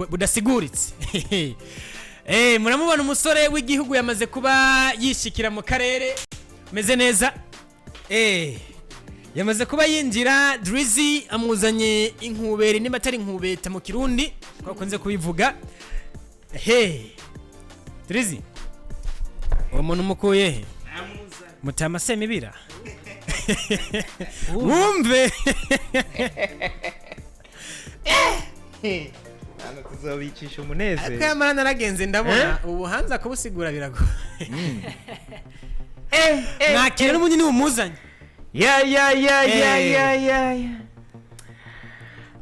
Budasiguritse. Muramubona umusore w'igihugu yamaze kuba yishikira mu karere meze neza. Yamaze kuba yinjira. Drizzy amuzanye inkuberi, niba atari inkubeta mu Kirundi ko akunze kubivuga. He Drizzy, uwo muntu umukuye he? Mutama semibira wumve. Hano tuzobicisha umunezero. Ariko yamara naragenze ndabona ubu hanze kubusigura biragoye. Mwakira n'ubundi niwe umuzanye. Ya. Ya.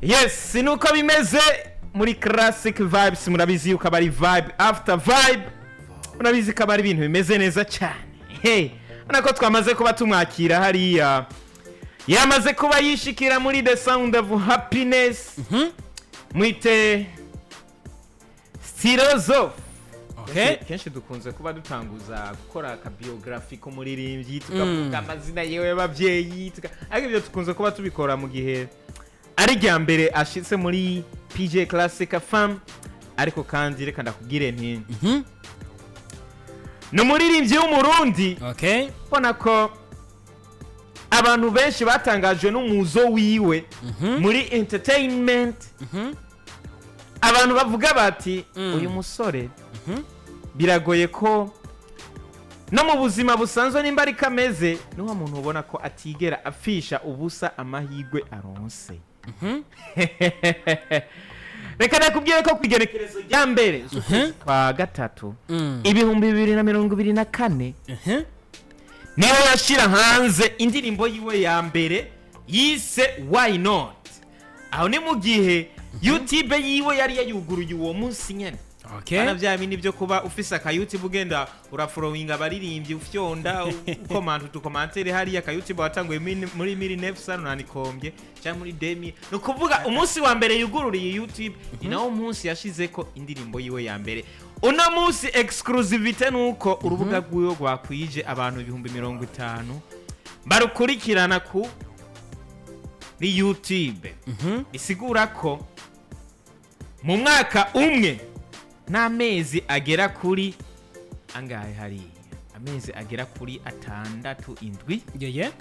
Yes, nuko bimeze muri Classic Vibes. Murabizi yuko aba ari vibe after vibe, murabizi ko aba ari ibintu bimeze neza cyane. Hey, urabona ko twamaze kuba tumwakira hariya, yamaze kuba yishikira muri The Sound of Happiness. Mwite Stilozo. Kenshi dukunze kuba dutanguza gukora akabiografi k'umuririmbyi, tukavuga amazina yewe y'ababyeyi, ariko ibyo tukunze kuba tubikora mu gihe ari irya mbere ashitse muri PJ Classic Fam. Ariko kandi reka ndakubwire nti ni umuririmbyi w'Umurundi. Ubona ko abantu benshi batangajwe n'umuzo wiwe muri entertainment. Abantu bavuga bati: "Uyu musore biragoye ko no mu buzima busanzwe nimba ariko ameze." Ni wa muntu ubona ko atigera apfisha ubusa amahirwe aronse. Reka nakubwire ko ku igenekerezo rya 1 z'ukwezi kwa 3, 2024, niho yashyira hanze indirimbo yiwe ya mbere yise "Why Not". Aho ni mu gihe YouTube yiwe yari yayuguruye uwo munsi nyene. Bana, bya bindi byo kuba ufise aka YouTube, ugenda urafollowinga abaririmbyi, ufyonda ukomanta utukomantere hariya, aka YouTube watanguye muri 1990 cyangwa muri 2000. Ni ukuvuga umunsi wa mbere yugururiye YouTube ni nawo munsi yashizeko indirimbo yiwe ya mbere. Uno munsi exclusivité nuko urubuga rwiwe rwakwije abantu 50,000 barukurikirana ku ni YouTube. Bisigura ko mu mwaka umwe n'amezi agera kuri angahe hariya, amezi agera kuri 6, 7,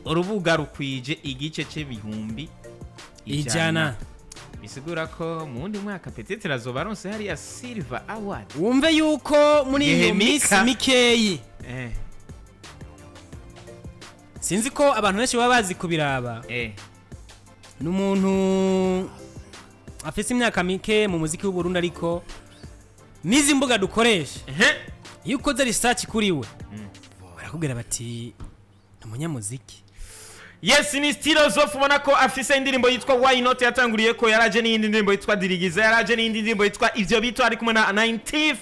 urubuga rukwije igice c'ibihumbi 100. Bisigura ko mu wundi mwaka peut-être azoba aronse hariya Silver Award. Wumve yuko muri iyo Yehemika. minsi mikeyi, sinzi ko abantu benshi baba bazi kubiraba. Ni umuntu afite imyaka mike mu muziki w'u Burundi, ariko n'izi mbuga dukoresha, iyo ukoze research kuri we barakubwira bati: "Ni umunyamuziki." Yes, ni Stilozof. Ubona ko afise indirimbo yitwa "Why Not" yatanguriye ko, yaraje n'iyindi ndirimbo yitwa "Dirigiza", yaraje n'iyindi ndirimbo yitwa "Ivyo Bito" ari kumwe na 90,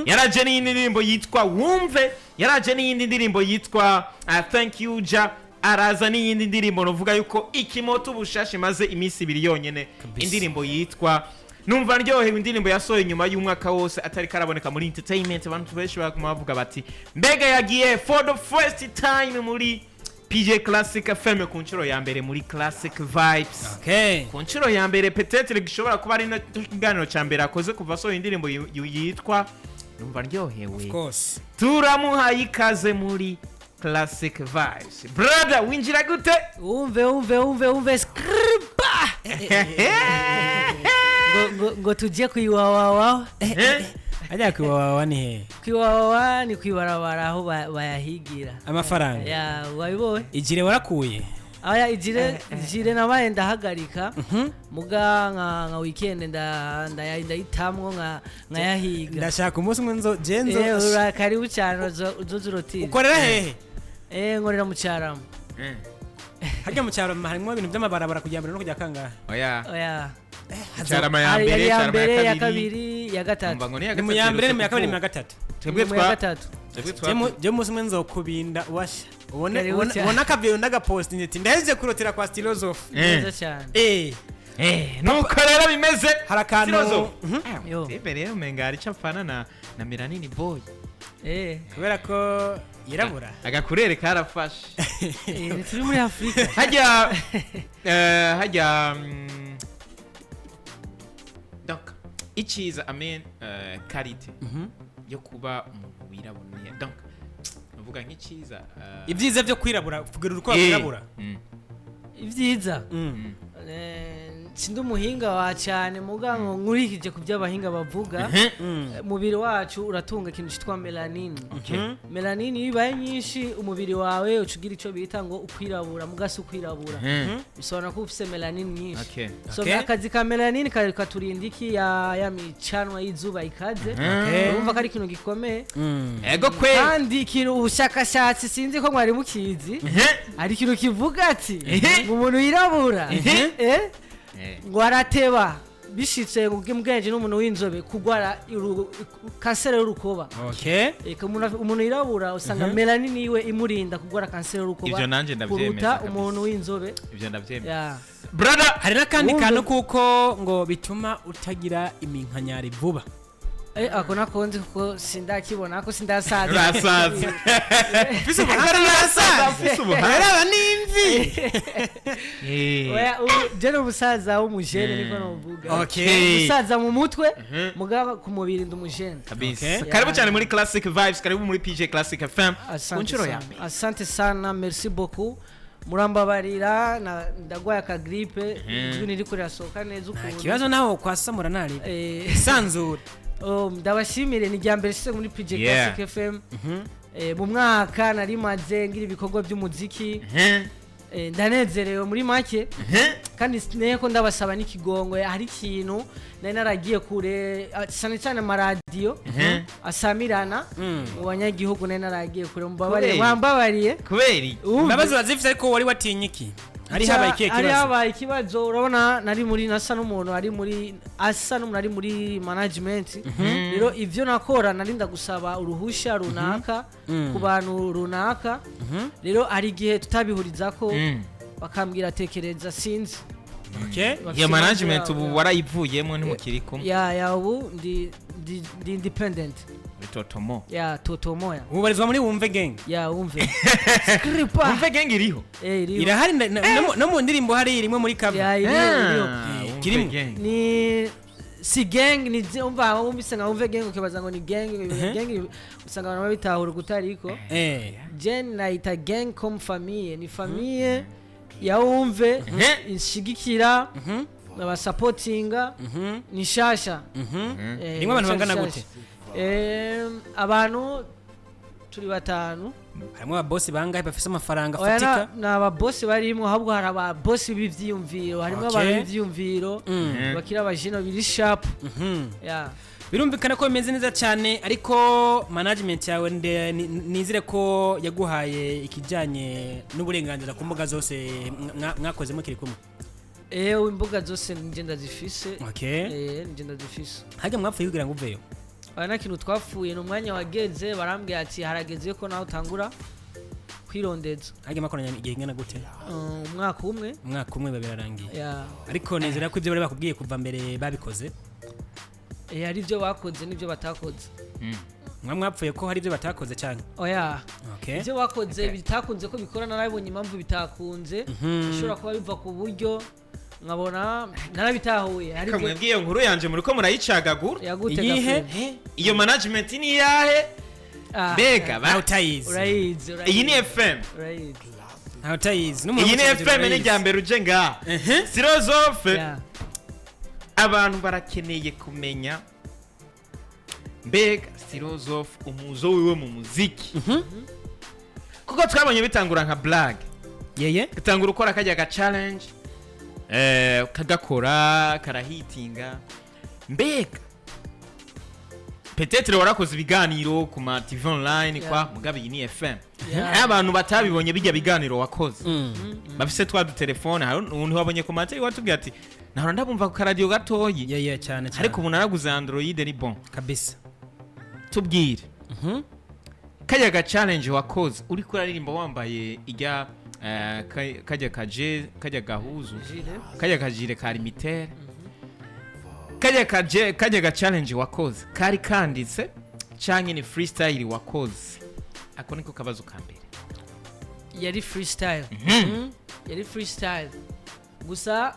yaraje n'iyindi ndirimbo yitwa "Wumve", yaraje n'iyindi ndirimbo yitwa "Thank You Ja", araza n'iyindi ndirimbo novuga yuko ikimoto ubushasha imaze iminsi 2 yonyene. Indirimbo yitwa "Numva Ndyohewe", indirimbo yasohoye nyuma y'umwaka wose atari karaboneka muri entertainment. Abantu benshi baguma bavuga bati: "Mbega yagiye?" For the first time muri PJ Classic FM, ku nshuro ya mbere muri Classic Vibes, ku nshuro ya mbere, peut-être gishobora kuba ari nacyo kiganiro cya mbere akoze kuva asohoye indirimbo yitwa "Numva Ndyohewe". Of course. Turamuhaye ikaze muri Classic Vibes. Brother, winjira gute? Umve, umve, umve, umve, skripa ngo tujye kwiwawawa. Eh? Ajya kwiwawa ni he? Kwiwawawa ni kwibarabara aho bayahigira. Amafaranga. Ya, wabibonye? Ijire warakuye? Aya, ijire nabaye ndahagarika, muga nka weekend ndayitamwo nkayahiga. Ndashaka umunsi umwe nzo jenzo. Eh, karibu cyane, uzoza urotira. Ukorera hehe? Eh, nkorera mu Cyarama. Harya mu cyaro harimo ibintu by'amabarabara, kujya mbere no kujya kangahe? Oya. Oya. Cyarama ya Hari mbere, yari ya Cyarama mbere, ya ya kabiri. kabiri, ya gatatu. Umva ngo ni iya Ni mu gatatu ya mbere, ni mu ya iherutse kabiri, ni mu ya kuvuka. gatatu. Twebwe Ni mu ya gatatu. Twebwe Je umunsi umwe nzokubinda washa ubone. Karibu cyane. Ubone akaviyo ndagapost ati: "Ndaheze kurotera kwa Stilozof." Neza cyane. Nuko rero bimeze. Hari akantu. Stilozof. Yo. Tebe rero umenga hari icyo apfana na Melanini Boy. Kubera ko yirabura. Agakurere karafashe. Turi muri Afurika. Hajya hajya Donc iciza amen, qualité yo kuba umuntu wirabura, donc uvuga nk'iciza Ibyiza byo kwirabura, kugira uko wirabura. Ibyiza, sindi umuhinga wa cyane, muga ngo nkurikije ku byo abahinga bavuga, umubiri wacu uratunga ikintu cyitwa mélanine. Mélanine iyo ibaye nyinshi, umubiri wawe uca ugira icyo bita ngo ukwirabura, mugasi ukwirabura bisobanura ko ufise mélanine nyinshi. So akazi ka mélanine kari katurinda iki ya micanwa y'izuba ikaze. Urumva ko ari ikintu gikomeye. Ego kwe. Kandi ikintu ubushakashatsi, sinzi ko mwari mukizi, hari ikintu kivuga ati ngo umuntu yirabura ngo arateba bishitse ngo ubwenge n'umuntu w'inzobe kugwara kanseri y'urukoba. Eka umuntu yirabura usanga mélanine yiwe imurinda kugwara kanseri y'urukoba Ivyo nanje ndavyemeza kuruta kabisa. umuntu w'inzobe. Ivyo ndavyemeza. Ya. Brother. Hari n'akandi Wumve. kantu kuko ngo bituma utagira iminkanyari vuba. Ako nakonzi kuko sindakibona, ako sindasaza. Urasaza. Ufise ubuhanga, urasaza. Ufise ubuhanga. Araba n'imvi. Oya, ubu je ni umusaza w'umujene, niko novuga. Umusaza mu mutwe, mugabo ku mubiri ndi umujene. Kabisa. Okay. Karibu cyane muri Classic Vibes, karibu muri PJ Classic FM ku Asante nshuro ya sana. mbere. Asante sana, merci beaucoup. Murambabarira, ndagwaye akagrippe, ijwi ntiriko rirasohoka neza Nta ukuntu. kibazo, naho kwasamura ntari sanzure. Oh, ndabashimire, ni irya mbere nshitse muri PJ Classic FM. Mu mwaka nari maze ngira ibikorwa by'umuziki. Ndanezerewe muri make, kandi sineye ko ndabasaba n'ikigongo, hari ikintu nari naragiye kure, cyane cyane amaradiyo asamirana mu banyagihugu, nari naragiye kure, mubabariye. Kubera? Mwambabariye. Kubera iki? Umve. Imbabazi urazifite, ariko wari watinye iki? Hari habaye ikihe Hari kibazo? habaye ikibazo, urabona nari muri nasa n'umuntu ari muri asa n'umuntu ari muri management. Rero ivyo nakora narinda gusaba uruhusha runaka ku bantu runaka. Rero hari igihe tutabihurizako, bakambwira tekereza, sinzi. Bafise Iyo management impamvu ubu yabo. warayivuyemo, ntimukiri kumwe? Ya, ubu ndi independent. Totomo. Ya, totomoya. Ubarizwa muri Wumve Gang. Ya, wumve skripa. Wumve Gang iriho? Eh, iriho. Irahari, no mu ndirimbo hari rimwe muri cover. Ya, iriho, iriho. Wumve Kirimo. Gang. Ni si gang, ni umva wumvise nka Wumve Gang ukibaza ngo ni gang. Gang usanga abantu babitahura kutariko. Jen nayita gang comme famille, ni famille ya Wumve inshigikira, abasapotinga, ni shasha. Rimwe abantu ni bangana shasha. gute? Abantu turi batanu. Harimo ababosi bangahe bafise amafaranga Oya, afatika? ni ababosi barimo, ahubwo hari ababosi b'ivyiyumviro, harimo abantu b'ivyiyumviro bakiri abajino biri sharp. Ya. Birumvikana ko bimeze neza cyane, ariko management yawe nizere ko yaguhaye ikijyanye n'uburenganzira ku mbuga zose mwakozemo kiri kumwe. Ewe, imbuga zose nije ndazifise. Nije ndazifise. Hajya mwapfuye kugira ngo uveyo? Oya, nta kintu twapfuye, ni umwanya wageze barambwira ati harageze ko nawe utangura kwirondeza. Hajya mwakoranye igihe kingana gute? Umwaka umwe. Umwaka umwe biba birarangiye. Ya. Ariko nizera ko ibyo bari bakubwiye kuva mbere babikoze. Hari ibyo bakoze n'ibyo batakoze. Mwapfuye ko hari ibyo batakoze cyane? Oya. Ibyo bakoze bitakunze ko bikora, narabonye impamvu bitakunze, bishobora kuba biva ku buryo, nkabona narabitahuye. Hari ibyo- Mwebwe iyo nkuru yanje muriko murayicagagura. Yagute? Iyihe? Gafuni? Iyo management ni iyahe? Ah, Mbega Ntawe utayizi. Urayizi, urayizi. Iyi ni FM. Urayizi. Ntawe utayizi. N'umuntu Iyi ni wese FM, ni urayizi. irya mbere uje ngaha, Sirozofe. Ya. Abantu barakeneye kumenya, mbega Sirozofe umuzo wiwe mu muziki, kuko twabonye bitangura nka blague, Yeye. bitangura ukora kajya ga challenge, kagakora karahitinga. Mbega peut-être warakoze ibiganiro ku ma TV online kwa mugabe, iyi ni FM. Hari abantu batabibonye bijya biganiro wakoze, bafise twa dutelefone. Hari umuntu wabonye ku materi watubwiye ati nahora ndabumva ku karadiyo gatoyi, Yeye, cyane cyane. ariko ubu naraguze Android, ni bon. Kabisa. Tubwire, kajya ga challenge wakoze uriko uraririmba wambaye ijya kajya kaje kajya gahuzu, Gilet. kajya kajire ka limitere, kajya kaje kajya ga challenge wakoze kari kanditse canke ni freestyle wakoze? Ako niko kabazo ka mbere. Yari freestyle, yari freestyle gusa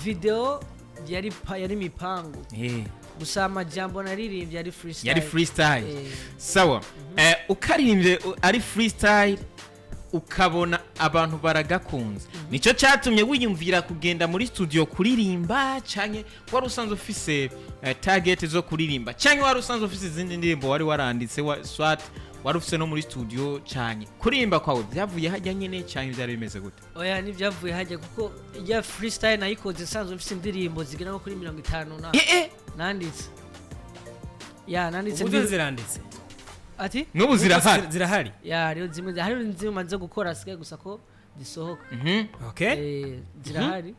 video. Yari imipango. Gusa amajambo naririmbye yari freestyle. Yari freestyle. Eh. Sawa. Ukaririmbye ari freestyle, ukabona abantu baragakunze, nicyo cyatumye wiyumvira kugenda muri studio kuririmba, canke wari usanzwe ufise target zo kuririmba, canke wari usanzwe ufise izindi ndirimbo wari waranditse swat wari ufise no muri studio, canke kuririmba kwawe byavuye hajya nyene, canke byari bimeze gute? Oya, ntibyavuye hajya, kuko ijya freestyle nayikoze nsanzwe mfise indirimbo zigera nko kuri 50 na nanditse, ya, nanditse. Ubu ziranditse? Ati? N'ubu zirahari? Zirahari. Ya, hariho zimwe, hariho zimwe maze gukora, asigaye gusa ko zisohoka. Zirahari.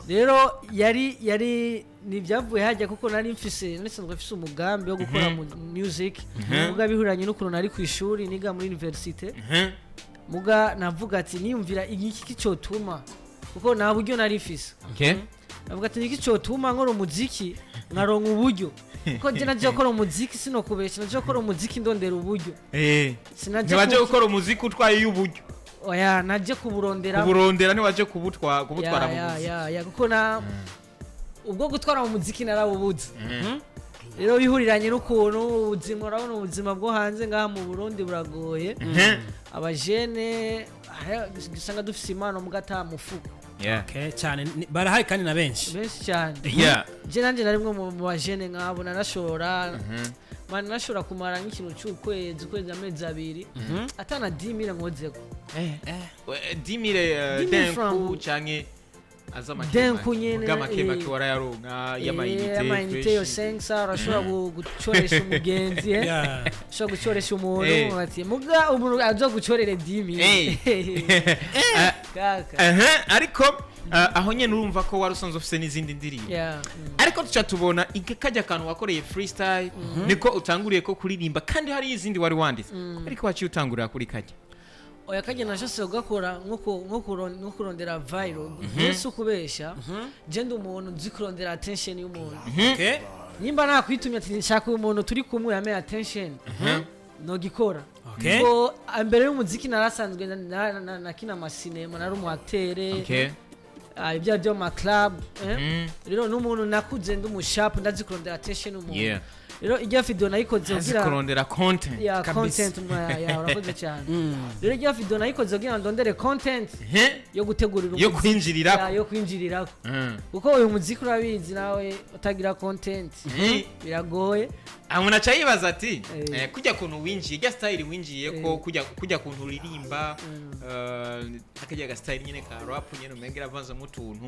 Rero yari ntibyavuye hajya, kuko nari mfise, nari nsanzwe mfise umugambi wo gukora mu music, muga bihuranye n'ukuntu nari ku ishuri niga muri université. Muga navuga ati niyumvira iki kicotuma, kuko nta buryo nari mfise. Navuga ati niki cotuma nkora umuziki nkaronka uburyo, kuko je naje gukora umuziki, sinokubesha, naje gukora umuziki ndondera uburyo. Sinaje Ntiwaje gukora umuziki utwaye uburyo? Oya, naje kuburondera. Kuburondera, ntiwaje kubutwara mu Ya, muziki. Ya, kuko na ubwo gutwara mu muziki narabubuze. Rero bihuriranye n'ukuntu ubuzima, urabona ubuzima bwo hanze ngaha mu Burundi buragoye. Abajene usanga dufise impano muga ata mufuko. Okay, cyane. Barahari kandi na benshi. Benshi cyane. Je nanje narimwe mu bajene nk'abo, narashora man, narashobora kumara nk'ikintu c'ukwezi, ukwezi, amezi 2 atana 10 000 nkozeko. 10 000 10 000 d'un coup francs. Canke aza make D'un make? coup nyene, Muga make make warayaronka y'amayinite? Amayinite yo Fresh. 500 urashobora gucoresha umugenzi, eh. Ushobora gucoresha umuntu ati muga umuntu aza gucorere 10 000. Kaka. Aha, ariko aho nyene urumva ko wari usanzwe ufise n'izindi ndirimbo. Yeah. Ariko tuca tubona kajya kantu wakoreye freestyle niko utanguriye ko kuririmba, kandi hari izindi wari wanditse, ariko waciye utangurira kuri kajya. Oya, kajya nashose kugakora nko kurondera viral. Mbese ukubesha, je ndi umuntu nzi kurondera attention y'umuntu. Nimba nakwitumye ati nshaka uyu muntu turi kumwe yame attention, nogikora. Kuko mbere y'umuziki narasanzwe nakina amasinema, nari umu acteur. Ibya byo ma club, eh? Rero n'umuntu nakuze ndi umusharp, ndazi kurondera attention y'umuntu. Rero ijya video nayikoze Azi kugira kurondera content. Ya. Kabisa. Content ya, urakoze cyane. Rero ijya video nayikoze kugira ngo ndondere content yo gutegurira yo umuziki. kwinjirirako. Ya, yo kwinjirirako, kuko uyu muziki urabizi nawe, utagira content biragoye. Umuntu aca yibaza ati kujya kuntu winjiye, ijya style winjiye ko kujya kuntu uririmba, akajya ga style nyene ka rap nyene umenga iravanzemo utuntu,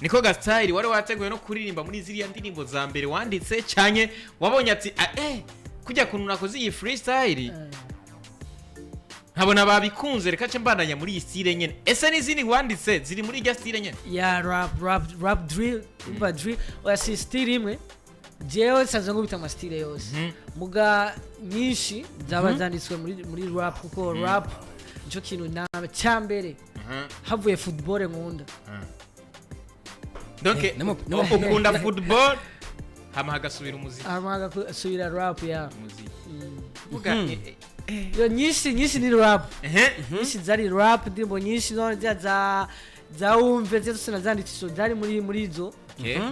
niko ga style wari wateguye no kuririmba muri ziriya ndirimbo za mbere wanditse, canke wabonye ati "Ah, kujya kuntu nakoze iyi freestyle nkabona babikunze, reka ce mbandanya muri iyi style nyene"? Ese n'izindi wanditse ziri muri irya style nyene? Ya, rap drill, umva drill. Oya, si style imwe, jewe nsanzwe nkubita ama style yose, muga nyinshi zaba zanditswe muri rap, kuko rap nico kintu na cyambere havuye football nkunda. Donc ukunda football, hama hagasubira umuziki. Hama hagasubira rap, ya. Umuziki. Vuga, Yo, nyinshi nyinshi ni rap. Nyinshi zari rap, indirimbo nyinshi none ziriya za wumve ziriya zose nazanditse zari muri izo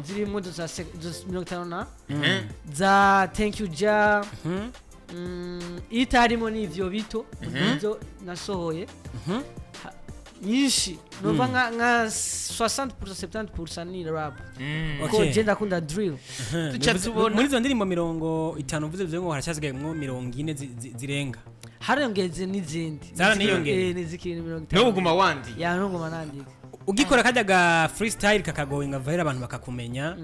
zirimo izo za izo 50 na za thank you ja. Itarimo ni ivyo bito ibyo nasohoye. Nyinshi nova nka 60% 70% ni rap, kuko je ndakunda drill. Duca tubona- Muri izo ndirimbo 50 uvuze, bivuze ngo haracyasigaye 40 zirenga. Harongeze n'izindi. Zaraniyongeye. Nizikiri 50. N'ubu guma wandi? Ya, nuguma nandika. Ugikora kajya ga freestyle kakagoinga viral, abantu bakakumenya,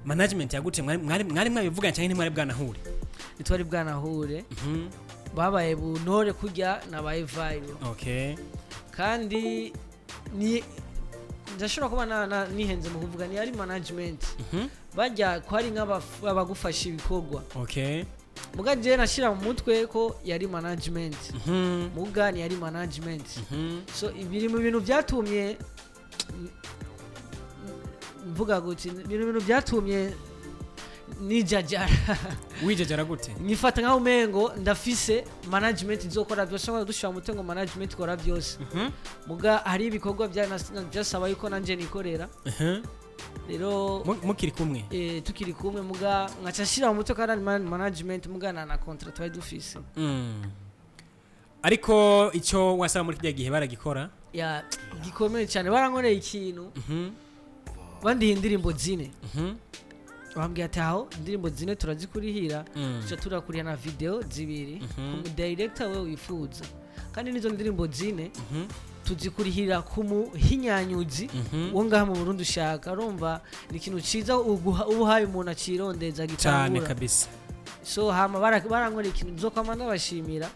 management yagute? Mwari mwabivuganye cyangwa ntimwari bwanahure? Ntitwari bwanahure. Babaye buntore kurya nabaye viral. Kandi ni ndashobora kuba nihenze mu kuvuga ni ari management, bajya ko hari nk'abagufasha ibikorwa. Muga jewe nashira mu mutwe ko yari management, muga ntiyari management. So biri mu bintu byatumye mvuga guti biri mu bintu byatumye nijajara. Wijajara gute? Nifata nkaho umengo ndafise management izokora byose, cyangwa dushira mu mutwe ngo management ikora byose, muga hari ibikorwa byasaba yuko nanje nikorera. Rero Mukiri kumwe? Tukiri kumwe, muga nkaca nshira mu mutwe ko ari management, muga na contrat twari dufise. Ariko icyo wasaba muri kirya gihe baragikora? Ya, gikomeye cyane. Barankoreye ikintu, bandiha indirimbo zine. Bambwiye ati: "Aho indirimbo zine turazikurihira, tuca turakuriha na video zibiri ku mu director we wifuza, kandi n'izo ndirimbo zine tuzikurihira ku muhinyanyuzi wo ngaha mu Burundi ushaka." Urumva ni ikintu ciza uba uhaye umuntu acirondeza, Cyane. gitangura. Kabisa. So hama barankoreye ikintu nzokwama ndabashimira,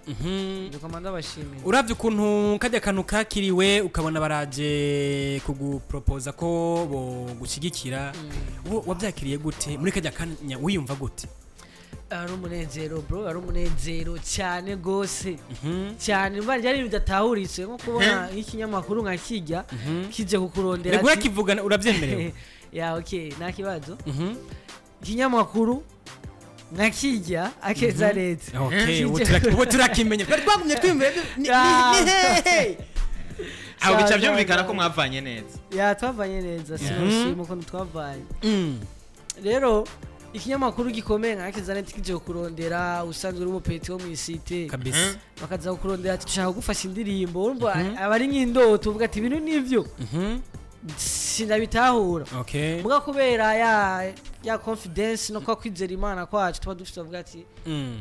nzokwama ndabashimira. Uravye ukuntu kajya kantu kakiriwe, ukabona baraje kugupropoza ko bogushyigikira, wo wabyakiriye gute? Muri kajya kanya wiyumva gute? Ari umunezero, bro, ari umunezero cyane gose cyane. Mba byari bidatahuritse, nko kubona nk'ikinyamakuru nka kijya kije kukurondera. Rego, urakivugana, urabyemerewe. Ya, okay, nta kibazo. Ikinyamakuru nka kijya akeza leta Okay, ubu turakimenya, twari twagumye twiyumvira ni hehe. Aho bica Sawa, byumvikana sawa. ko mwavanye neza. Ya, twavanye neza, simushima ukuntu twavanye. Rero ikinyamakuru gikomeye nka Akeza kije kukurondera, usanzwe uri umupeti wo mw'isite, Kabisa. bakaza kukurondera ati: "Dushaka kugufasha indirimbo." Urumva aba ari nk'indoto, uvuga ati: "Ibintu nivyo sinabitahura." Muga kubera ya confidence no kwa kwizera Imana kwacu tuba dufite, bavuga ati: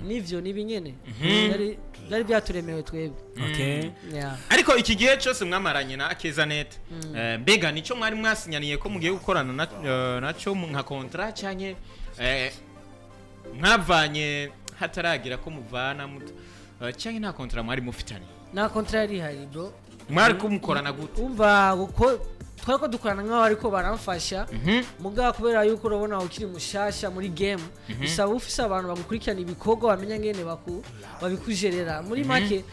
"Nivyo, nibi nyene byari byaturemewe twebwe." Yeah. Ariko iki gihe cyose mwamaranye na Akeza Net, mbega nico mwari mwasinyaniye ko mugiye gukorana naco nka contrat, canke mwavanye hataragira ko muvana canke nta contrat mwari mufitaniye? Nta contrat yari ihari, bro. Mwari kumukorana gute? Umva, uko twari ko dukorana nk'aho ariko baramfasha, muga kubera yuko urabona ukiri mushasha muri game, bisaba ufise abantu bagukurikirana ibikorwa, bamenya ngene babikujerera. Muri make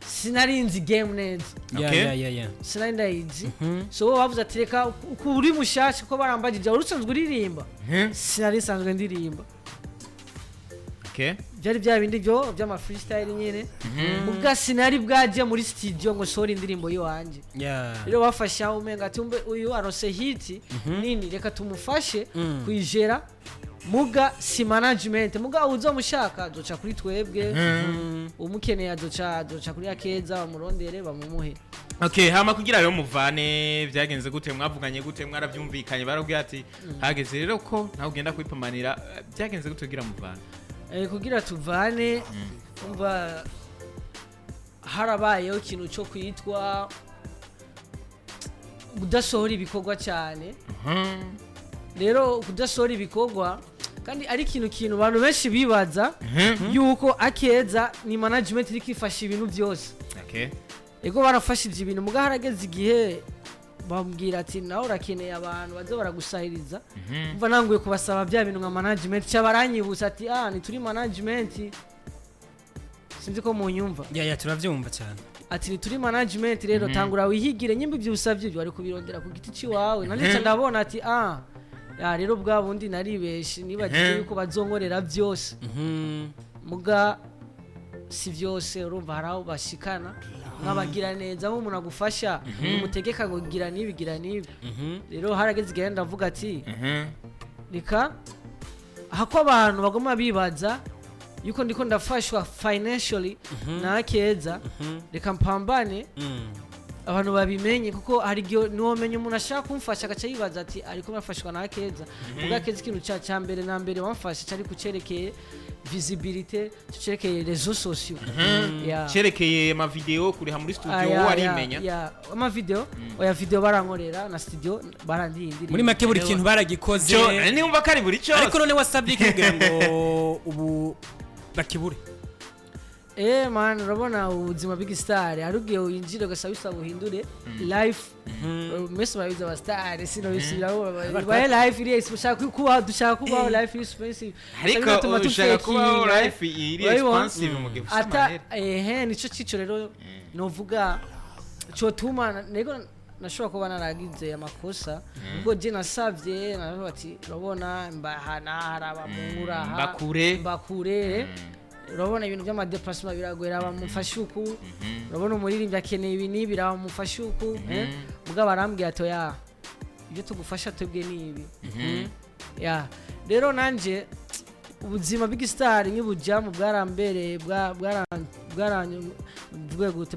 sinarinzi game neza. Yeah. Sinari ndayizi. So bo bavuze ati: "Reka uko uri mushasha." Ko barambagije: "Wari usanzwe uririmba?" Sinari nsanzwe ndirimba. Byari bya bindi byo by'ama freestyle nyene, muga sinari bwaje muri studio ngo sohora indirimbo yiwanje. Rero bafasha umenga ati: "Umbe uyu arose hit nini, reka tumufashe kuyijera." Muga si management, muga uzomushaka azoca kuri twebwe, umukeneye azoca kuri Akeza, bamurondere bamumuhe. Okay, hama kugira rero muvane byagenze gute? Mwavuganye gute? Mwarabyumvikanye? Barabwira ati: "Hageze rero ko nawe ugenda kwipamanira." Byagenze gute kugira muvane? Kugira tuvane, umva, harabayeho ikintu cyo kwitwa kudasohora ibikorwa cyane. Rero kudasohora ibikorwa kandi ari ikintu abantu benshi bibaza yuko Akeza ni management iri kwifasha ibintu byose. Ego, barafashije ibintu, muga harageze igihe bambwira ati: "Nawe urakeneye abantu baza baragusahiriza." Umva, nanguye kubasaba bya bintu nka management, cya baranyibutsa ati: "Ah, ni turi management." Sinzi ko munyumva. Yeah, turavyumva cyane. Ati: "Ni turi management, rero tangura wihigire, nyimba ibyo usabye ibyo wari kubirondera ku giti ciwawe." Nanditse ndabona ati: "Ah ya, rero bwa bundi naribeshe, nibagije yuko bazonkorera byose." Muga si byose. Urumva hari aho bashikana nk'abagira neza, aho umuntu agufasha umutegeka ngo gira n'ibi, gira n'ibi. Rero harageze igihe ndavuga ati: "Reka hako abantu bagoma bibaza yuko ndiko ndafashwa financially na Keza, reka mpambane abantu babimenye." Kuko hari igihe niwomenya umuntu ashaka kumfasha agaca yibaza ati: "Ariko bafashwa na Keza." Ubwo Keza, ikintu cya mbere na mbere wamfasha cyari kucerekeye visibilité, cerekeye réseaux sociaux. Yeah. Cerekeye amavideo, kuriha muri studio. Ah, Wowe ya, warimenya? Ya, amavideo, oya, video barankorera na studio barandiye indirimbo. Muri make buri kintu baragikoze. Cyo niwumva ko ari buri cyose. Ariko none wasabye iki kugira ngo ubu bakibure? Man, urabona ubuzima big star, hari igihe winjira ugasaba bisaba uhindure life. Mwese murabizi aba star, sinobisubiramo, baye life iri ushaka kubaho, dushaka kubaho life iri expensive. Ariko Bigatuma ushaka kubaho tufakinga, life iri urabibona? expensive mu gihe ufite Ata amahera. Ehe, nico cico rero novuga cotuma nego nashobora kuba naragize amakosa, ubwo je nasavye naravuga ati: "Urabona mbahana haraba munguraha Mbakure. mbakure, urabona ibintu by'amadéplacement biragwera, bamufashe uku, urabona umuririmbyi akeneye ibi n'ibi, bamufashe uku." Mugabo arambwira ati: "Oya." Ibyo tugufasha twebwe ni ibi. Ya, rero nanje ubuzima bw'isitari nk'ibujyamu bwarambereye, mvuge gute,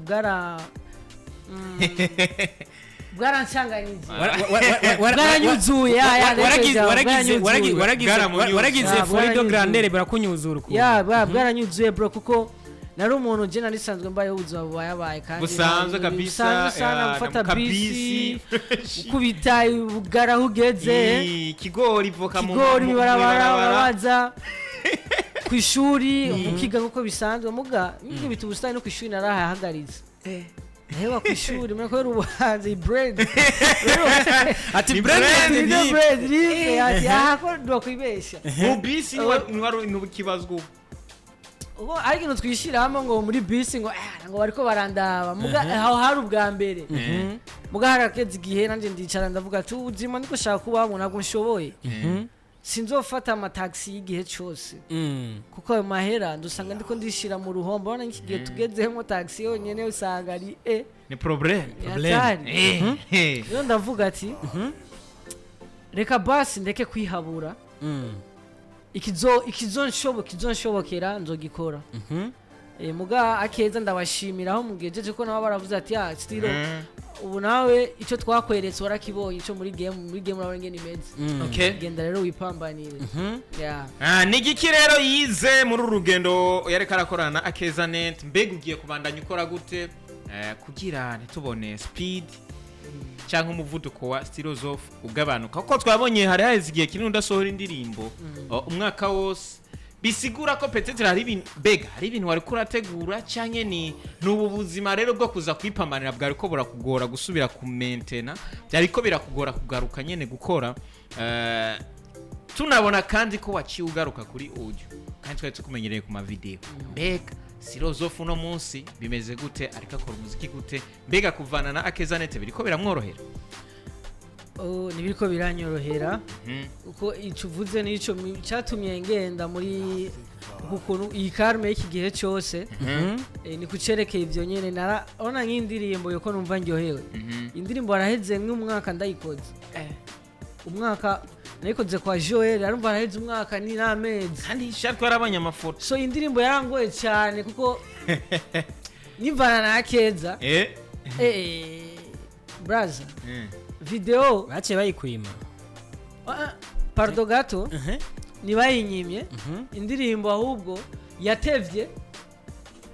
bwarancanganyije, bwaranyuzuye. Ya, reka, bwaranyuzuye. Bwaramunyuzuye. Waragize Ya, forido bwaranyuzuye. grandere burakunyuzura ukuntu. Ya, bwaranyuzuye bro, kuko nari umuntu je nari nsanzwe mbayeho ubuzima bubayabaye kandi Busanzwe kabisa. Busanzwe sana. Ya, Gufata na bisi, kabisi. gukubita ubugara aho ugeze. Kigori, voka mu Kigori, mw'ibarabara. ibarabara, urabaza ku ishuri ukiga nkuko bisanzwe. Muga nkibita ubusitani no ku ishuri narahahagaritse, ndaheba ku ishuri muri kubera ubuhanzi brand. Ati Ni brand brand. ni Brand rive ati aha ko ndokwibesha. Mu bisi ntiwari ntibukibazwa ubu. Ubu ariko ikintu twishyiramo ngo muri bisi ngo ngo bariko barandaba, muga aho hari ubwa mbere. Muga harakeze igihe nanjye ndicara ndavuga ati ubuzima niko shaka kubamo, ntabwo nshoboye, sinzofata amataxi y'igihe cyose, kuko ayo mahera ndusanga ndiko ndishira mu ruhombo. Urabona nk'iki gihe tugezemo, taxi yonyene usanga ari Ni problème. Hatari. Rero ndavuga ati reka basi ndeke kwihabura, ikizonshobokera nzogikora. Muga akeza ndabashimira aho mugejeje, ko nabo baravuze ati ya Stilo, ubu nawe icyo twakweretse warakibonye, icyo muri game urabona ingene imeze. Genda rero wipambanire, yeah. Ah, ni igiki rero yize muri uru rugendo yariko arakorana na Akeza Net? Mbega ugiye kubandanya ukora gute kugira ntitubone speed cyangwa umuvuduko wa Stilozof ugabanuka? Kuko twabonye hari haheze igihe kinini udasohora indirimbo, umwaka wose, bisigura ko peut-être hari ibintu, mbega hari ibintu wari kurategura, canke ni n'ubu buzima rero bwo kuza kwipambanira bwari ko burakugora gusubira ku maintenir, byari ko birakugora kugaruka nyene gukora? Tunabona kandi ko waciye ugaruka kuri audio kandi twari tukumenyereye ku mavideo. Mbega Sirozofu uno munsi bimeze gute? Ariko akora umuziki gute? Mbega kuvana na Akeza Net biriko biramworohera? Oh, ntibiriko biranyorohera, uko icyo uvuze nico cyatumye ngenda muri uku kuntu iyi karme y'iki gihe cyose. Ni kucerekeye ibyo nyene. Narabona nk'indirimbo yuko numva ndyohewe, indirimbo araheze nk'umwaka ndayikoze, umwaka nayikoze kwa Joel, arumva araheze umwaka ni n'amezi. Kandi shariko yarabonye amafoto. So indirimbo yarangoye cyane kuko nivana na Akeza, braza, video Baciye bayikwima. Ah, pardon gato, ntibayinyimye indirimbo, ahubwo yatevye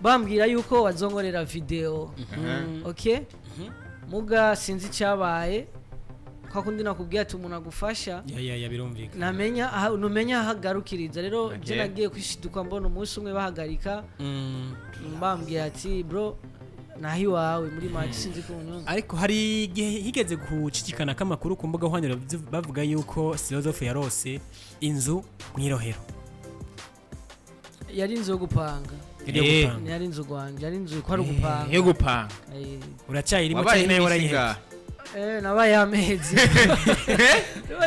bambwira yuko bazongorera video, okay. Muga sinzi icyabaye, kwa kundi nakubwiye ati umuntu agufasha Ya, birumvikana. Namenya aha, numenya aho agarukiriza. Rero je nagiye kwishiduka mbona umunsi umwe bahagarika, bambwira ati bro, naho iwawe muri make sinzi ko unyumva. Ariko hari igihe higeze gucicikana k'amakuru ku mbuga nkoranyambaga bavuga yuko Silozofu yarose inzu mw'irohero. Yari inzu yo gupanga. Yari iyo gupanga. Yari inzu rwanje, yari inzu ko ari ugupanga. Yo gupanga. Uracyayirimo Wabaye cyane nawe iminsi warayihebye? ingahe? Nabaye amezi.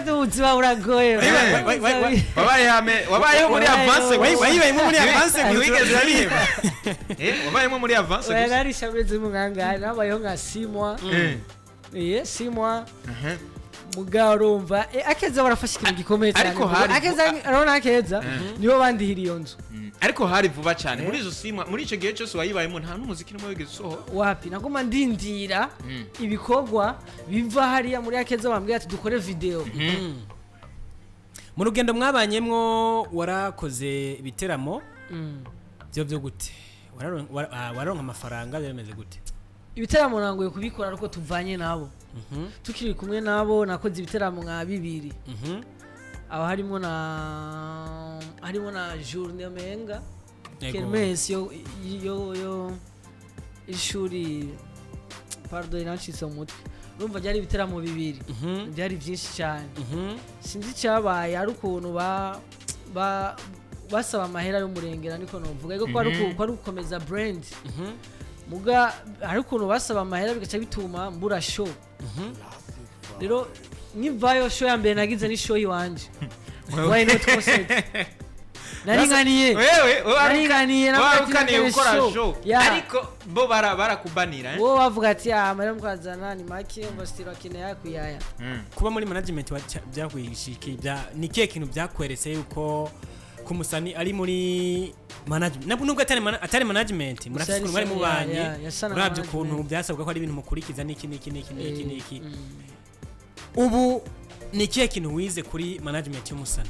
Ubu ubuzima buragoye. Wabaye wabayeho muri Wabayeho. avance gusa. Wayibayemo muri avance gusa. Ntiwigeze urabiheba. Wabayemo muri avance Oya, gusa. narishe amezi y'umwangari, nabayeho nka 6 mois. 6 mois. Mugabo urumva, Akeza barafashe ikintu gikomeye cyane. Ariko hari- Akeza, urabona Akeza nibo bandihira iyo nzu. Ariko hari vuba cyane muri izo 6 mois, muri icyo gihe cyose wayibayemo nta n'umuziki n'umwe wigeze usohora? Wapi, naguma ndindira ibikorwa biva hariya muri Akeza, bambwira ati dukore video. Mu rugendo mwabanyemwo warakoze ibiteramo byo gute? Wararonka amafaranga? Byari bimeze gute? Ibiteramo nangoye kubikora ariko tuvanye nabo, tukiri kumwe nabo nakoze ibiteramo nka bibiri. Aho harimo na journée menga kermesse yo ishuri, pardon, inancitse mu mutwe. Urumva byari ibiteramo bibiri, byari byinshi cyane. Sinzi icyabaye, ari ukuntu ba basaba amahera y'umurengera, niko novuga, ariko ko ari ko ari ugukomeza brand. Muga hari ukuntu basaba amahera bigaca bituma mbura show. Rero nkivayo, show ya mbere nagize ni show iwanje, Why Not Concert. Naringaniye. Wewe Naringaniye, navuga ati warukaniye nakare gukora show. show, Yeah. ariko bo barakubanira, eh? Wowe bavuga ati: "Ah, amahera mukazana ni make, ngo stilo akeneye akuyaya." Kuba muri management byakwishiki ni kihe kintu byakweretse yuko kumusani ari muri management, nubwo atari management, murafise ukuntu mwari mubanye? Yasa na Uravye ukuntu management. byasabwa ko ari ibintu mukurikiza n'iki n'iki n'iki n'iki n'iki, ubu ni ikihe kintu wize kuri management y'umusani?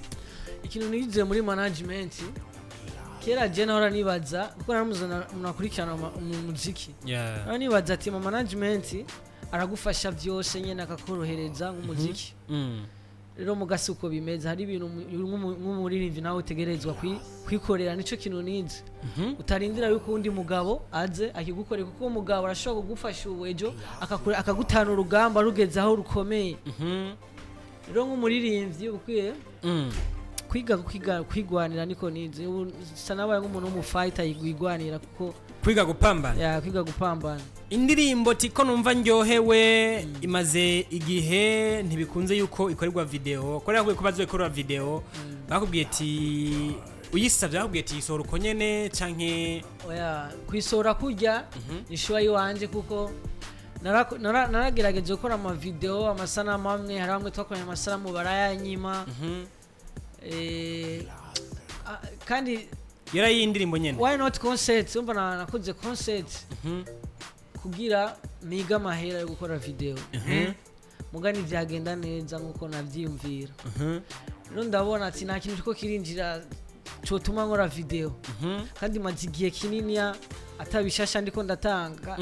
Ikintu nize muri management, kera je nahora nibaza, kuko naramuzana umuntu akurikirana mu muziki, nahora nibaza ati mu management aragufasha byose nyene, akakorohereza nk'umuziki. Rero mugasi uko bimeze, hari ibintu nk'umuririmbyi nawe utegerezwa kwikorera. Nico kintu nize: utarindira yuko undi mugabo aze akigukorera, kuko uwo mugabo arashobora kugufasha ubu, ejo akagutana urugamba rugeze aho rukomeye. Rero nk'umuririmbyi ukwiye kwiga kwigwanira. Niko nize. Ubu sa nabaye nk'umuntu w'umufayita yigwanira, kuko Kwiga gupambana. Ya, kwiga gupambana. Indirimbo tiko numva ndyohewe imaze igihe, ntibikunze yuko ikorerwa video. Ko ko bazoyikorera video, bakubwiye ati uyisabye, bakubwiye ati yisohora uko nyene canke? Oya, kwisohora kurya ni choix yiwanje, kuko naragerageje gukora amavideo, amasanamu amwe. Hari amwe twakoranye amasanamu barayanyima. Kandi Yari iyi ndirimbo nyene? Why Not concert, umva, nakoze concert kugira niga amahera yo gukora video, muga ntivyagenda neza nkuko navyiyumvira. Rero ndabona ati nta kintu kiriko kirinjira cotuma nkora video, kandi maze igihe kininiya atabishasha ndiko ndatanga.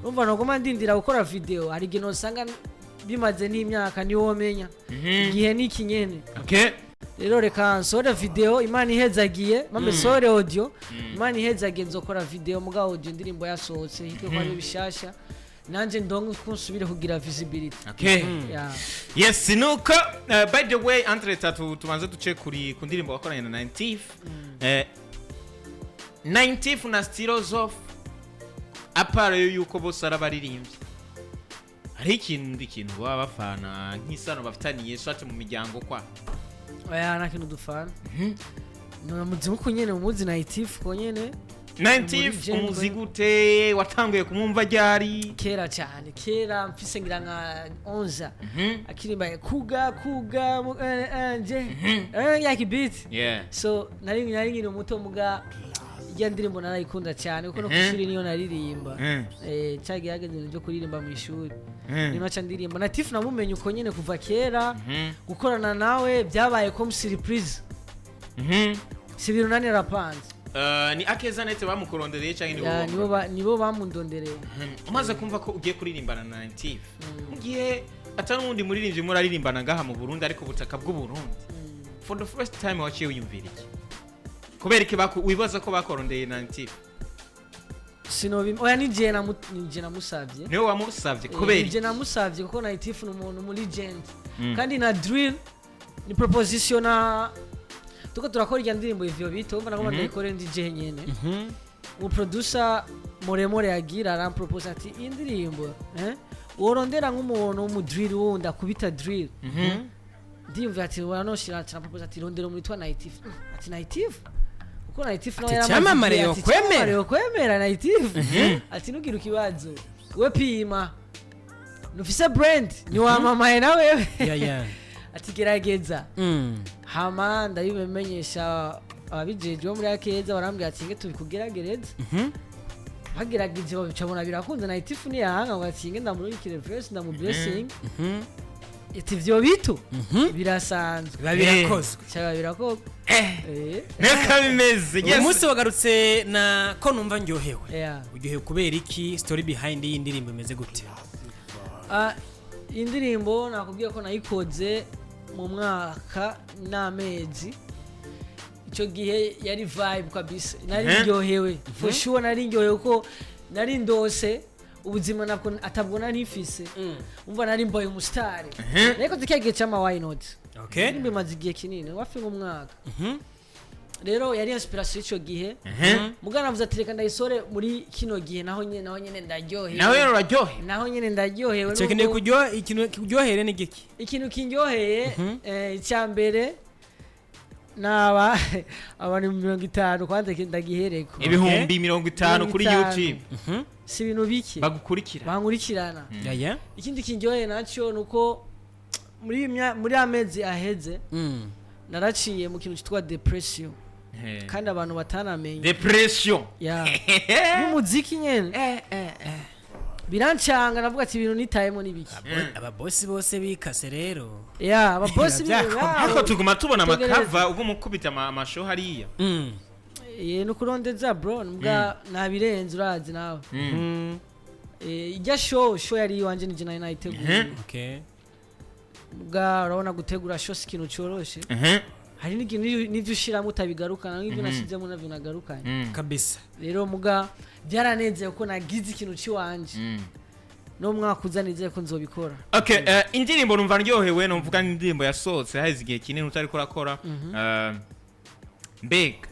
Urumva noguma ndindira gukora video, hari igihe nosanga bimaze n'imyaka, niwomenya igihe niki nyene. Rero reka nsohore video, Imana ihezagiye, mame sohore audio, Imana ihezagiye nzokora video. Muga audio indirimbo yasohotse hirya ko ari bishasha, nanje ndonke ko nsubire kugira visibility. Yeah. Yes, nuko by the way, entre tatu tubanze duce kuri ku ndirimbo wakoranye na 90 90 na Stilozof. Apart yo yuko bose ari abaririmbyi, hari ikindi kintu baba bafana nk'isano bafitaniye, soit mu miryango kwa? Oya, nta kintu dufana. Nuramuzi nkuko nyene umuzi Native ko nyene. 90 Muri umuzi gute? Watanguye kumwumva ryari? Kera cyane, kera mfise ngira nka 11, akirimba kuga kuga nje yaki beat. So nari nkiri muto, muga ijya ndirimbo narayikunda cyane, kuko no ku ishuri niyo naririmba. Cyagiye hageze ibintu byo kuririmba mu ishuri, niyo naca ndirimba. Na Tifu namumenye uko nyene kuva kera. Gukorana nawe byabaye comme surprise, si ibintu nani narapanze. Ni Akeza Net bamukurondereye cyangwa ni Ya, wowe? nibo bamundondereye. Umaze kumva ko ugiye kuririmbana na Native, mu gihe atari n'uwundi muririmbyi muraririmbana ngaha mu Burundi, ariko ubutaka bw'u Burundi, for the first time waciye wiyumvira iki? Kubera iki wibaza ko bakorondeye Native? Sinobi, oya, nije namusavye. Niwe wamusavye? Kubera Nije iki? namusavye, kuko Native ni umuntu mu legend, kandi na drill ni proposition na tuko turakora irya ndirimbo ivyo bito, umva, nagomba ndayikore ndi je nyene. Mu producer muremure yagira arampropose ati iyi ndirimbo worondera nk'umuntu w'umu drill wundi akubita drill. Ndiyumvira ati waranoshira, ati propose ati rondera umuntu witwa Native. Ati Native, kuko Native nawe Ati yaramaze icyamamare igihe, ati yokwemera. icyamamare yokwemera Native. Ati nugira ikibazo we, pima nufise brand, niwamamaye na wewe. Ati gerageza. Hama ndabimenyesha ababijejwe bo muri Akeza, barambwira ati nge tubikugeragereze. Bagerageje babicabona birakunze. Native niyahanga ngo ati nge ndamurungikire verse, ndamu blessing. Ati ivyo bitu birasanzwe. Biba birakozwe. Cyaba birakorwa. Niko bimeze. Uyu Yes. munsi wagarutse na ko numva ndyohewe. Uryohewe kubera iki? Story behind iyi ndirimbo imeze gute? Ah, indirimbo nakubwiye ko nayikoze mu mwaka n'amezi. Icyo gihe yari vibe kabisa, nari ndyohewe for sure, nari ndyohewe kuko nari ndose ubuzima ntabwo atabwo nari mfise. Umva, nari mbaye umusitari. Nayikoze kya gihe cy'ama Why Not. Indirimbo imaze igihe kinini, wafi nk'umwaka. Rero yari inspiration y'icyo gihe. Mugana avuze ati reka ndayisore muri kino gihe, naho nyene ndaryohewe. Nawe rero uraryohe. Naho nyene ndaryohewe. Icyo kintu ikintu kuryohere ni giki? Ikintu kindyoheye, icya mbere Naba abantu 50 kwanza ndagihereko. 50,000 kuri 50,000. YouTube. Si ibintu bike. Bagukurikira. Bankurikirana. Yeah. Ikindi kindyoheye nacyo nuko muri amezi aheze naraciye mu kintu cyitwa depression, kandi abantu batanamenye. Depression. Ya, n'umuziki nyene birancanga, navuga ati ibintu nitayemo n'ibiki. Ababosi bose bikase rero. Ya, ababosi. Birabyakoma. Ariko tuguma tubona Tegereza. amakava ubwo mukubita amashow hariya. Ye, no kurondeza bro, mbwa nabirenze, urazi nawe. Ijya show yari iwanje, nije nari nayiteguye. Mbwa urabona gutegura show si ikintu coroshe. Hari n'ikintu n'ivyo ushiramo utabigarukana, n'ivyo nashizemo navyo nagarukanye. Rero muga byaranezeye ko nagize ikintu ciwanje. No mwaka uza nizeye ko nzobikora. Okay, indirimbo numva ndyohewe, numvuga n'indirimbo yasohotse haheze igihe kinini utariko urakora. Mbega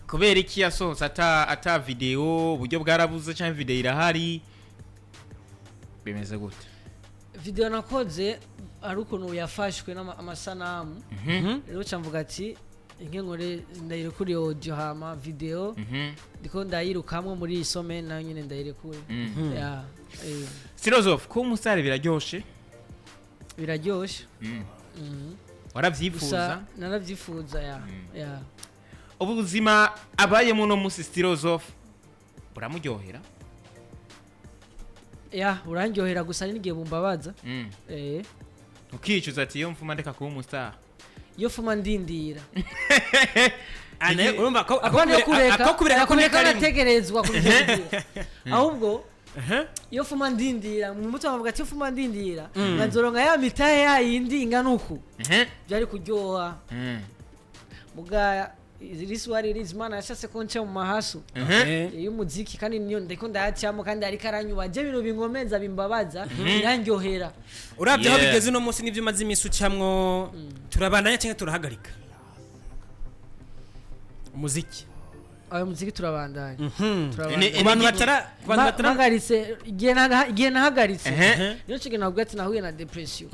kubera iki yasohotse ata video? Uburyo bwarabuze cyangwa video irahari, bimeze gute? Video nakoze ari ukuntu yafashwe n'amasanamu, rero ca mvuga ati inke nkore ndayirekure audio, hama video ndiko ndayirukamwo muri iyi semaine, nayo nyine ndayirekure. Ya. Philosophe, kuba umusare biraryoshe? Biraryoshe. Warabyifuza? Gusa naravyifuza, ya. Ubuzima abayemo uno munsi Philosophe buramuryohera? Ya, urandyohera, gusa hari n'igihe bumbabaza. Ukicuza ati iyo mfuma ndeka kuba umustar. Iyo fuma ndindira. Ane urumva ko Apana yo kureka. Ako kubireka ko kureka ntikarimo. nategerezwa kubireka, ahubwo iyo fuma ndindira mu mutwe bavuga ati iyo fuma ndindira nkazoronka ya mitahe ya yindi ingana uku, byari kuryoha. Muga this what it is, Imana yashatse ko nca mu mahaso y'umuziki, kandi niyo ndiko ndayacamo, kandi ariko aranyuba je ibintu binkomeza, bimbabaza, birandyohera. Urabye aho bigeze uno munsi n'ibyo umaze iminsi ucamwo, turabandanya cyangwa turahagarika umuziki? Ayo muziki turabandanya. Ku bantu batara, ku bantu batara Mpagaritse igihe nahagaritse, niyo nshinga navuga ati nahuye na depression,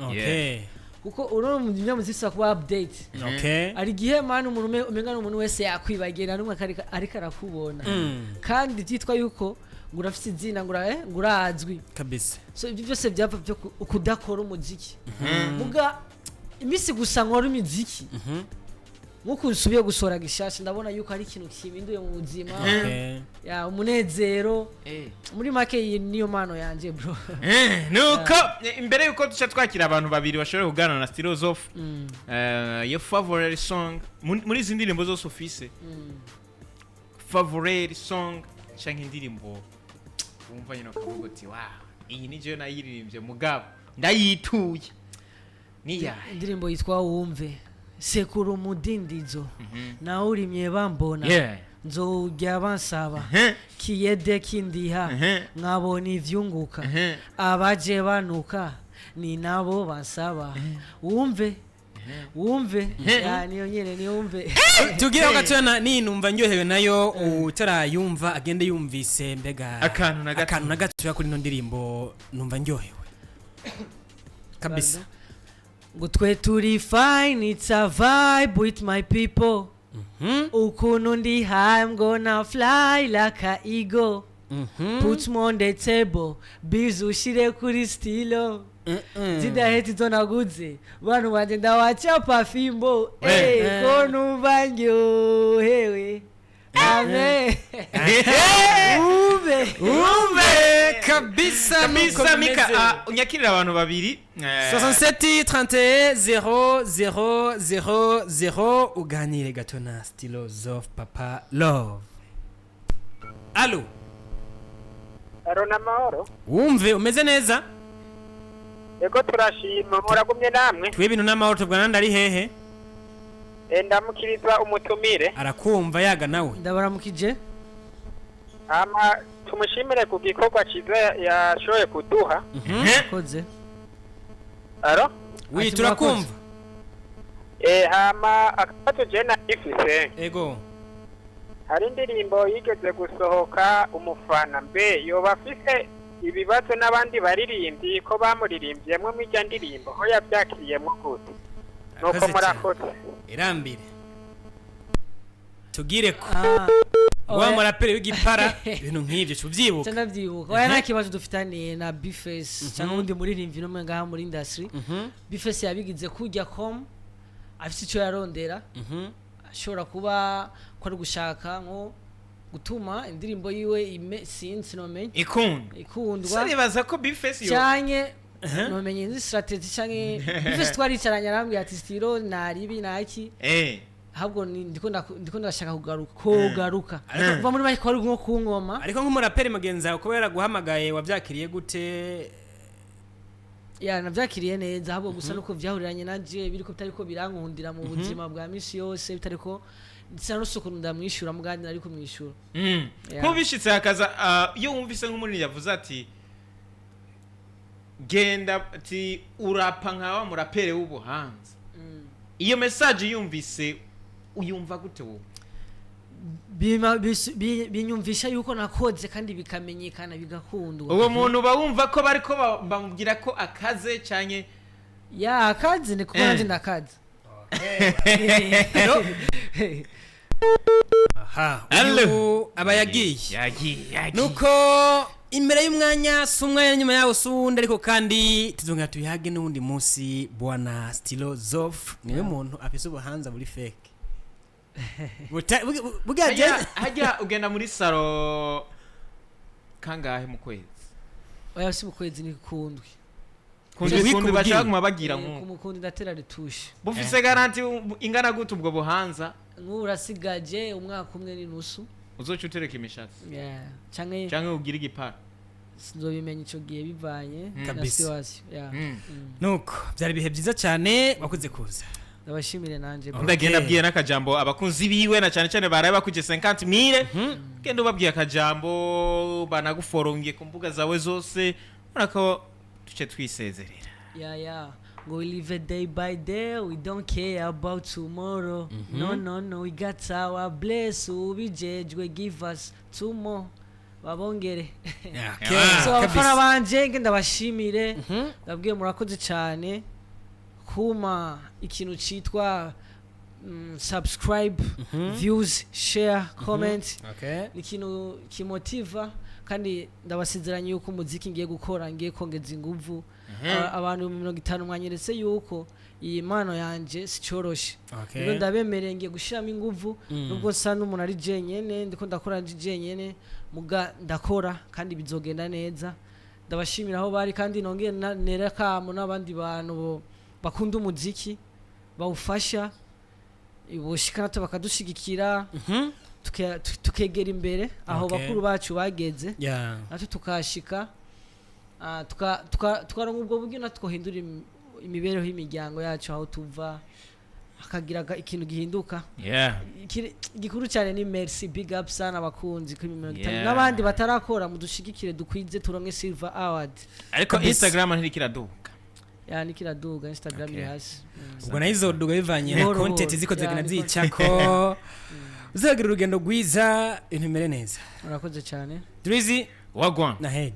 kuko uno munyamuziki usaba kuba update. Hari igihe mani umuntu umenga n'umuntu wese yakwibagira n'umwe ariko arakubona, kandi byitwa yuko ngo urafite izina, ngo ngo urazwi. So ibyo byose byava byo kudakora umuziki. Muga iminsi gusa nkora imiziki, nkuko nsubiye gusohora gishasha, ndabona yuko ari ikintu kimpinduye mu buzima. Ya, umunezero muri make, iyi niyo mpano yanjye bro. Nuko imbere yuko duca twakira abantu babiri bashobora kuganira na Philosophe, your favorite song muri izi ndirimbo zose ufise, favorite song canke indirimbo wumva nyine ukavuga uti wow, iyi ni jewe nayiririmbye mugabo ndayituye, niyahe? Indirimbo yitwa Wumve. Sekura umudindizo nawe urimye bambona, nzowurya bansaba, kiyede kindiha, nkabona ivyunguka, abaje banuka ni nabo bansaba. Wumve, wumve. Ya, niyo nyene, niwumve. Tugireho gatoya ninumva ndyohewe nayo, utarayumva agende yumvise mbega Akantu na gato. Akantu na gatoya kuri ino ndirimbo numva ndyohewe kabisa. Ngo twe turi fine, it's a vibe with my people. Ukuntu ndi high, I'm gonna fly like a eagle. Put more on the table, bills ushire kuri stilo, zidaheti izo naguze, bantu banje ndawachapa fimbo. Eh, ko numva ndyohewe, amen, ube. Umve kabisa. Kabisa. Nuko Mika, bimeze. unyakirira abantu babiri. 67 31 0 0 0 0, uganire gato na Philosophe Papa Love. Allo? Aro, n'amahoro. Wumve, umeze neza? Ego, turashima, muragumye namwe? Twe ibintu n'amahoro. Tuvugana ndari hehe? Ndamukiriza umutumire. Arakumva, yaga nawe. Ndabaramukije. Hama tumushimire ku gikorwa cyiza yashoboye kuduha. Koze. Aro. Wi. Ati. Turakumva. Hama akabazo je nagifise, Ego. hari indirimbo yigeze gusohoka umufana, mbe yoba afise ibibazo n'abandi baririmbyi ko bamuririmbyemwo mw'irya ndirimbo, ho yavyakiriyemwo gute? Nuko Urakoze cyane. murakoze. Irambire tugire ko Ah, wa oya. muraperi w'igipara, ibintu nk'ibyo tubyibuka. Ndabyibuka. Oya, nta kibazo dufitaniye na B-Face cyangwa undi muririmbyi n'umwe ngaha muri industry. B-Face yabigize kujya com afite icyo yarondera, ashobora kuba ko ari gushaka nko gutuma indirimbo yiwe sinzi, nomenye Ikunda. Ikundwa. Nibaza ko B-Face yo Canke nomenye nzi strategy, canke B-Face twaricaranye arambwira ati: "Stilo, naribi naki." Ahubwo ndiko ndashaka kugaruka, kugaruka kuva muri make ko ari nko kunkoma. Ariko nk'umuraperi mugenzi wawe kuba yaraguhamagaye, wabyakiriye gute? Ya, navyakiriye neza, ahubwo gusa nuko vyahuriranye nanje biriko bitariko birankundira mu buzima bwa misi yose, bitariko nsa n'ukuntu ndamwishura mugandi nari kumwishura. Yeah. Nk'ubishitse hakaza, iyo wumvise nk'umuntu yavuze ati genda, ati urapa nka wa murapere w'ubuhanza, iyo message yumvise uyumva gute wowe? Binyumvisha yuko nakoze kandi bikamenyekana, bigakundwa. Uwo muntu uba wumva ko bariko bamubwira ko akaze canke? Ya, akazi ni kuko nanje ndakazi. Hello? Aha. Hello. Uyu aba yagiye. Yagiye, yagiye. Nuko imbere y'umwanya si umwanya, nyuma yawo si uwundi, ariko kandi tuzongera tubihage n'uwundi munsi. Bwana Stilo Zof niwe muntu afise ubuhanza buri fake. Buga Hajya ugenda muri salon kangahe mu kwezi? Oya, si mu kwezi, ni kundwi. Kundi Wiki kundi ubwira. bashaka kuguma bagira Ku nk'uko mukundi ndatera retouche. Bufise garantie ingana gute ubwo buhanza? Nk'ubu urasigaje umwaka umwe n'inusu. Uzoca utereka imishatsi? Yeah. Canke Canke ugire igipara? Sinzobimenya ico gihe bivanye na Kabisa. situation. Yeah. Nuko byari ibihe byiza cyane, wakoze kuza. Ndabashimire nanje, bro. Ndagenda abwiye n'akajambo abakunzi biwe, na cyane cyane baraye bakuje 50 mille. Genda ubabwiye akajambo, banaguforongiye ku mbuga zawe zose, ubona ko duce twisezerera. Yeah. Ngo we live a day by day, we don't care about tomorrow. No, no, no, we got our bless, ubijejwe give us two more. Babongere. Okay, So abafana kabisa. banje nge ndabashimire. Ndabwiye murakoze cyane kuma ikintu citwa subscribe, views, share, comment. Ni ikintu kimotiva, kandi ndabasezeranye yuko umuziki ngiye gukora ngiye kongeza inguvu. Abantu 50 mwanyeretse yuko iyi mpano yanje sicoroshe. Rero ndabemereye ngiye gushiramo inguvu, nubwo nsa n'umuntu ari jenyene, ndiko ndakora ndi jenyene, muga ndakora kandi bizogenda neza. Ndabashimira aho bari, kandi nongeye nera kamo n'abandi bantu bakunda umuziki bawufasha boshika natwe bakadushigikira, tukegera imbere aho bakuru bacu bageze, natwe tukashika, tukaronka ubwo buryo natwe twohindura imibereho y'imiryango yacu, aho tuva hakagira ikintu gihinduka. Igikuru cyane ni merci, big up sana abakunzi kuri 50 n'abandi batarakora, mudushigikire dukwize turonke silver award. Ariko Kabisa. Instagram ntirikiraduka. Ya, nikiraduga Instagram iri hasi. Ubwo nayo izoduga bivanye na Buhoro content buhoro. ziko zigenda Ni zicako. Uzagira urugendo rwiza, ibintu bimere neza. Murakoze cyane. Drizzy Wagwan. na Heje.